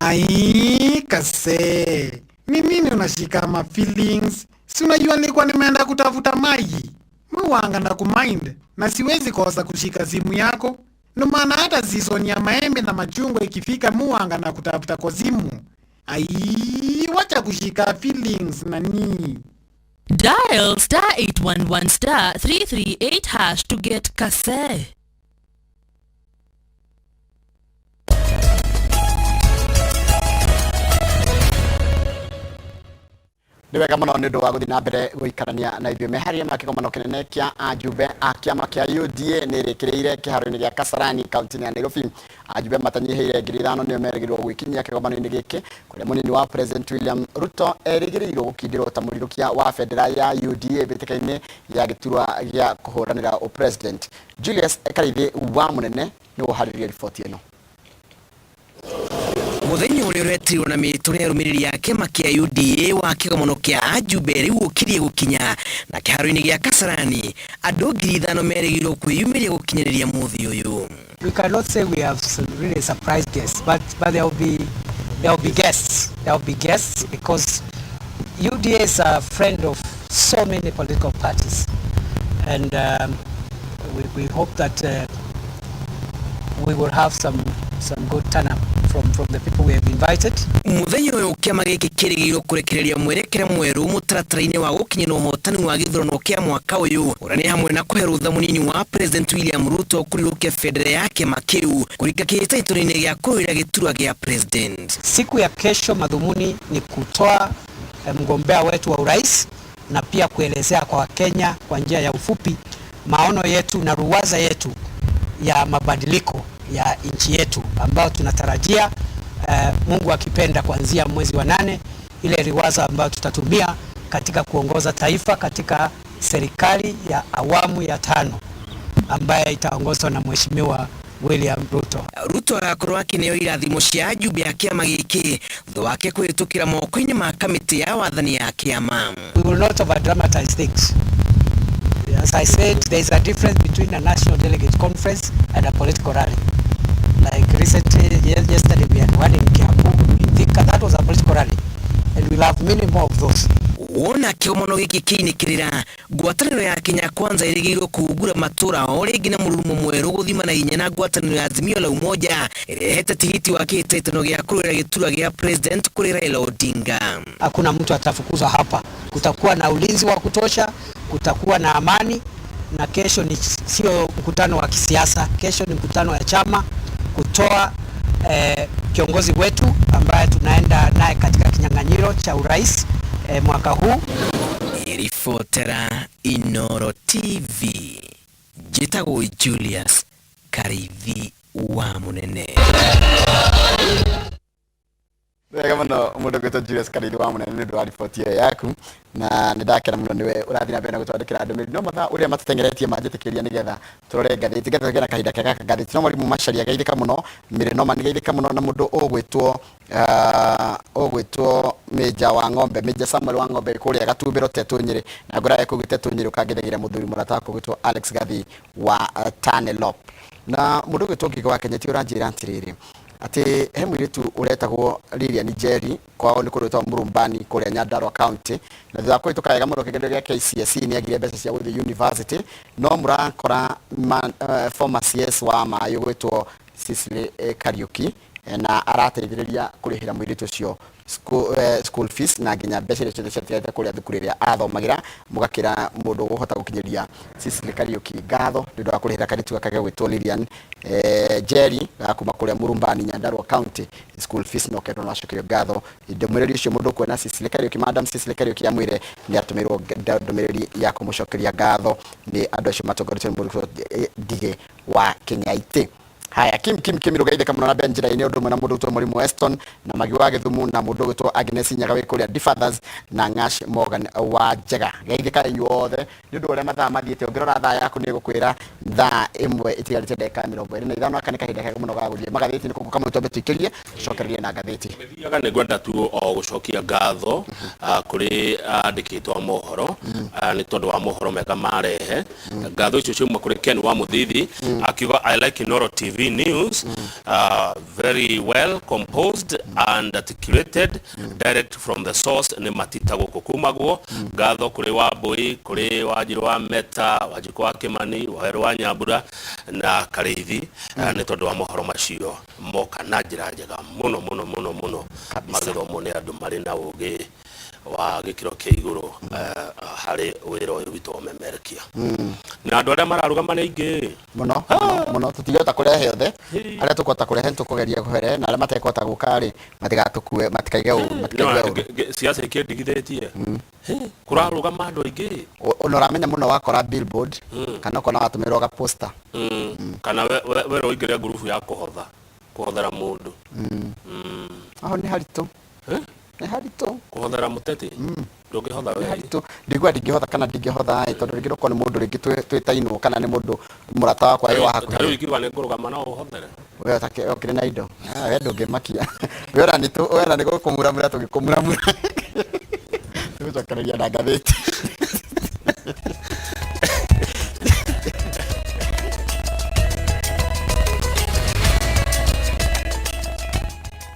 Ai, kase. Ni nini unashika ma feelings? Si unajua nilikuwa nimeenda kutafuta maji. Muwanga na kumind na siwezi kosa kushika simu yako. Ndo maana hata season ya maembe na machungwa ikifika muwanga na kutafuta kwa simu. Ai, wacha kushika feelings nani. Dial *811*338# to get Kase. Nĩ wega mũno nĩ ũndũ wa gũthiĩ na mbere gũikarania na ithuĩ. Meharĩria ma kĩgomano kĩnene kĩa ajumbe a kĩama kĩa UDA nĩ ĩrĩkĩrĩire kĩharo-inĩ gĩa Kasarani kaunti-inĩ ya Nairobi. Ajumbe matanyihĩire 5,000 nĩo merĩgĩrĩirwo gwĩkinyia kĩgomano-inĩ gĩkĩ, kũrĩa mũnini wa President William Ruto erĩgĩrĩirwo gũkindĩrwo ta mũrirũkia wa bendera ya UDA mbĩtĩka-inĩ ya gĩturwa gĩa kũhũranĩra ũpresident. Julius Karaithi wa Mũnene nĩwe ũharĩrĩirie riboti ĩno. Muthenya ũrĩa ũretirwo na mĩtũrĩ ya arũmĩrĩri a kĩama kĩa UDA wa kĩgomano kĩa ajumbe rĩu ũkirie gũkinya na kĩharo-inĩ gĩa Kasarani, andũ 5,000 merĩgĩrĩirwo kwĩyumĩria gũkinyĩrĩria mũthĩ ũyũ. We cannot say we have some really surprise guests, but there will be guests. There will be guests because UDA is a friend of so many political parties, and we hope that we will have some good turn up from the people we have invited. Muthenya ũyũ kĩama gĩkĩ kĩrĩgĩrĩirwo kũrekereria mwerekera mwerũ mũtaratara-inĩ wa gũkinyĩra ũhotani wa gĩthurano kĩa mwaka ũyũ, ũrĩa nĩ hamwe na kũhe rũtha mũnini wa President William Ruto kũrirũkia bendera ya kĩama kĩu kũrika kĩhĩtahĩtano-inĩ gĩa kũrũĩra gĩturwa gĩa president. Siku ya kesho madhumuni ni kutoa mgombea wetu wa urais na pia kuelezea kwa Wakenya kwa njia ya ufupi maono yetu na ruwaza yetu ya mabadiliko ya nchi yetu ambayo tunatarajia, Mungu akipenda, kuanzia mwezi wa 8, ile ruwaza ambayo tutatumia katika kuongoza taifa katika serikali ya awamu ya 5 ambayo itaongozwa na Mheshimiwa William Ruto. Ruto agakorwo akĩneo irathimo cia ajumbe a kĩama gĩkĩ thutha wake kũhĩtũkĩra moko-inĩ ma kamĩtĩ ya wathani ya kĩama. We will not over dramatize things. As I said, there is a difference between a national delegate conference and a political rally. Like recently, yesterday we had one in Kiambu, in Thika. That was a political rally. And we'll have many more of those. Wona kĩgomano gĩkĩ kĩinĩkĩrĩra, ngwatanĩro ya Kenya Kwanza ĩrĩgĩrĩirwo kũhungura matũra o rĩngĩ na mũrurumo mwerũ gũthima na hinya na ngwatanĩro ya Azimio la Umoja ĩrehete tigiti wa kĩhĩtahĩtano gĩa kũrũĩra gĩturwa gĩa president kũrĩ Raila Odinga. Hakuna mtu atafukuzwa hapa. Kutakuwa na ulinzi wa kutosha, kutakuwa na amani, na kesho ni sio mkutano wa kisiasa. Kesho ni mkutano wa chama kutoa kiongozi wetu ambaye tunaenda naye katika kinyang'anyiro cha urais mwaka huu. Ribotera Inoro TV, njĩtagwo Julius Karithi wa Mũnene. Wega mũno mũndũ gwĩtwo Julius Karithi wa Mũnene nĩ ũndũ wa riboti ĩyo yaku, na nĩ ndakena mũno nĩwe ũrathiĩ na mbere na gũtwandĩkĩra ndũmĩrĩri. No mathaa ũrĩa matũtengeretie manjĩtĩkĩria nĩgetha tũrore ngathĩti, nĩgetha tũgĩe na kahinda kega ka ngathĩti. No mwarimũ Macharia geithĩka mũno, Mĩrĩ Noma nĩ geithĩka mũno, na mũndũ ũgwĩtwo Mĩnja wa Ng'ombe, Mĩnja Samuel wa Ng'ombe kũrĩa Gatumbĩro Tetũ Nyĩrĩ, na ngũraga kũu Tetũ Nyĩrĩ ũkangethagĩra mũthuri mũrata wakwa ũgwĩtwo Alex Gathi wa Tanelop. Na mũndũ ũgwĩtwo Ngingo wa Kenya ti ũranjĩra atĩrĩrĩ, atĩ he mũirĩtu ũretagwo Lilian Njeri, kwao nĩ kũndũ gwĩtagwo Mũrũmbani kũrĩa Nyandarua County, na thutha wa kũhĩtũka wega mũno kĩgerio gĩa KCSE nĩ agire mbeca cia gũthiĩ university, no mũrakora former CS wa maĩ ũgwĩtwo Cecily Kariuki na arateithĩrĩria kũrĩhĩra mũirĩtu ũcio school fees na nginya mbeca iria ciothe ciatigarĩte kũrĩa thukuru ĩrĩa athomagĩra. Mũgakĩra mũndũ ũgũhota gũkinyĩria Cecily Kariuki ngatho nĩ ũndũ wa kũrĩhĩra kairĩtu gaka gegwĩtwo Lilian Njeri ga kuma kũrĩa Mũrũmbani, Nyandarua County, school fees, no kendwo no acokerio ngatho. Ndũmĩrĩri ũcio mũndũ ũkuona Cecily Kariuki, Madam Cecily Kariuki, amwĩre nĩ atũmĩrwo ndũmĩrĩri ya kũmũcokeria ngatho nĩ andũ acio matongoretio nĩ mũndũ Ndige wa Kenyaitĩ. Haya, Kim Kim Kim rugaithĩka mũno na Ben njĩra-inĩ ũndũ ũmwe na mũndũ ũgwĩtwo Mũrimũ Weston na Magi wa Gĩthumu na mũndũ ũgwĩtwo Agnes Nyaga wĩ kũrĩa Defathers na Ngash Morgan wa Njega. Geithĩka inyuothe nĩ ũndũ wa ũrĩa mathaa mathiĩte. Ũngĩrora thaa yaku nĩ ĩgũkwĩra thaa 1 ĩtigarĩte ndagĩka 25. Aka nĩ kahinda kega mũno ga gũthiĩ magathĩti-inĩ kũu kamwe twambe tũikĩrie tũcokererie na ngathĩti. Thiaga nĩ ngwenda tu o gũcokia ngatho kũrĩ andĩkĩtwo a mohoro nĩ tondũ wa mohoro mega marehe. Ngatho icio ciauma kũrĩ Ken wa Mũthithi akiuga, "I like Inoro TV." TV News, very well composed and articulated, direct from the source. Nĩ matita gũkũ kumagwo ngatho kũrĩ Wambui, kũrĩ Wanjiru wa Meta, Wanjikũ wa Kimani, Waweru wa Nyambura na Karĩithi, nĩ tondũ wa mohoro macio moka na njĩra njega mũno mũno mũno mũno, magĩthomwo nĩ andũ marĩ na ũgĩ wa gĩkĩro kĩa igũrũ harĩ wĩra ũyũ witũ wa ũmemerekia, na andũ arĩa mararũgama nĩ aingĩ. Muno muno muno, tutingĩhota kũrehe othe. Arĩa tũkũhota kũrehe nĩtũkũgeria kũrehe, na arĩa matekũhota gũka rĩ, matigatũkue, matikaige ũru, matikaigue ũru. Siasa ikĩndigithĩtie kũrarũgama andũ aingĩ. Ona ũramenya mũno wakora billboard kana ũkona watũmĩrwo ga poster. Kana werwo ũingĩre ngurubu ya kũhotha, kũhothera mũndũ. Aho nĩ haritũ. Eh? Nĩ haritũ. Kũhothera mũteti ndũngĩhotha Nĩ we. Haritũ, ndiguaga ndingĩhotha kana ndingĩhotha ĩ, tondũ rĩngĩ ũkorwo nĩ mũndũ rĩngĩ twĩtainwo kana nĩ mũndũ mũrata wakwa ĩ wa Ta rĩu hakuhĩ. ingiuga nĩ ngũrũgama, no ũhothere? We ũkĩrĩ na indo. Ah, we ndũngĩmakia we, ona nĩ we, ona nĩ gũkũmuramura tũngĩkũmuramura, tũgũcokereria na ngathĩti.